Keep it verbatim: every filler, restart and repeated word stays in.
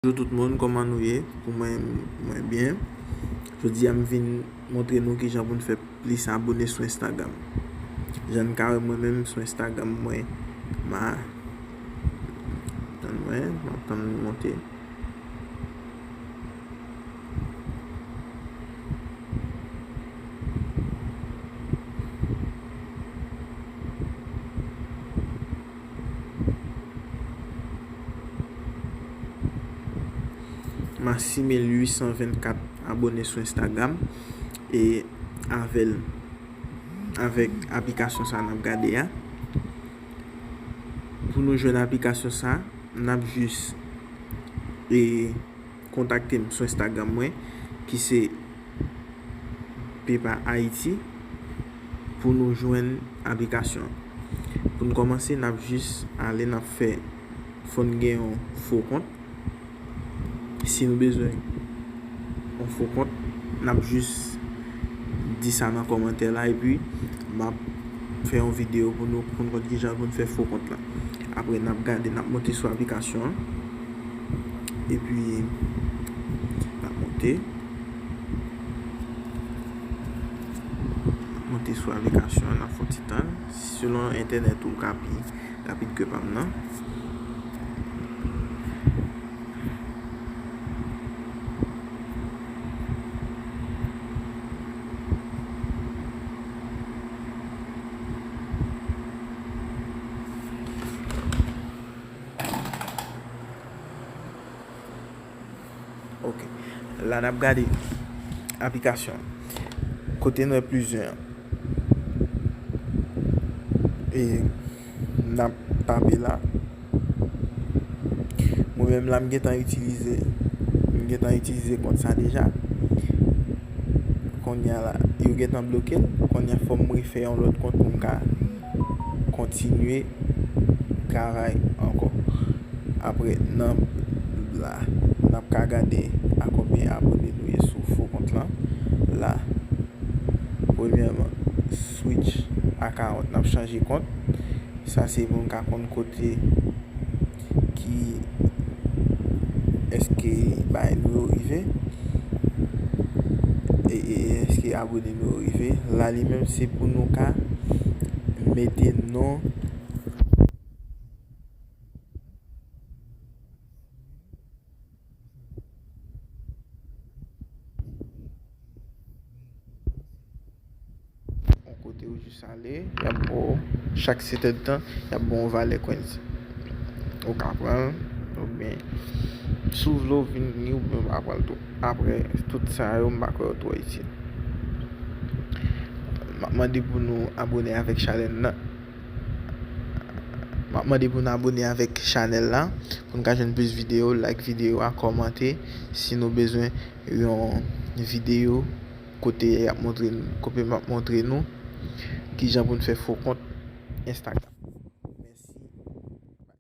Bonjou tout moun, kòman nou ye? Pou mwen, mwen byen. Jodi a m vin montre nou kijan pou n fè plis abone sou Instagram. Jan n ka wè mwen menm sou Instagram mwen, ma, tann mwen, m ap tann li monte. M a sis mil uit san vennkat abone sou Instagram e avè l, avèk aplikasyon sa n ap gade a. Pou nou jwenn aplikasyon sa, n ap jis e kontakte m sou Instagram mwen ki se Pepa Ayiti pou nou jwenn aplikasyon an. Pou n kòmanse, n ap jis ale, n ap fè, fò n gen yon fo kont. Si nou bezwen yon fo kont, n ap jis di sa nan kòmantè la, epi m ap fè yon videyo pou nou, pou n konn kijan pou n fè fo kont la. Apre, n ap gade, n ap monte sou aplikasyon an. Epi, n ap monte. N ap monte sou aplikasyon an, n ap fè yon ti tann. Selon entènèt ou ka pi rapid ke pa m nan. Ok. La, n ap gade aplikasyon an. Kote n wè plizyè an. E n ap tape la. Mwen menm la, m gentan itilize, m gentan itilize kont sa deja. Kounye a la, yo gentan bloke l. Kounye a, fò m refè yon lòt kont pou m ka kontinye travay ankò. Apre, nan la, n ap ka gade a konbyen abone nou ye sou fo kont lan. La, premyèman, switch account, n ap chanje kont. Sa se pou n ka konn kote ki, èske bay nou yo rive, e, e, èske abone nou yo rive. La, li menm, se pou nou ka mete non. Yon kote ou jis ale, y ap ba w, chak sèt èdtan, y ap ba w yon valè coins. Ou ka pran l, oubyen, si w vle w vin ni, oubyen w pa pran l tou. Apre, tout sa yo, m pa kwè yo twò itil. M ap mande pou nou abone avèk chanèl nan. M ap mande pou n abone avèk chanèl la, pou n ka jwenn plis videyo, like videyo a, kòmante. Si nou bezwen yon videyo kote y ap montre n, kote m ap montre nou kijan pou n fè fo kont Instagram.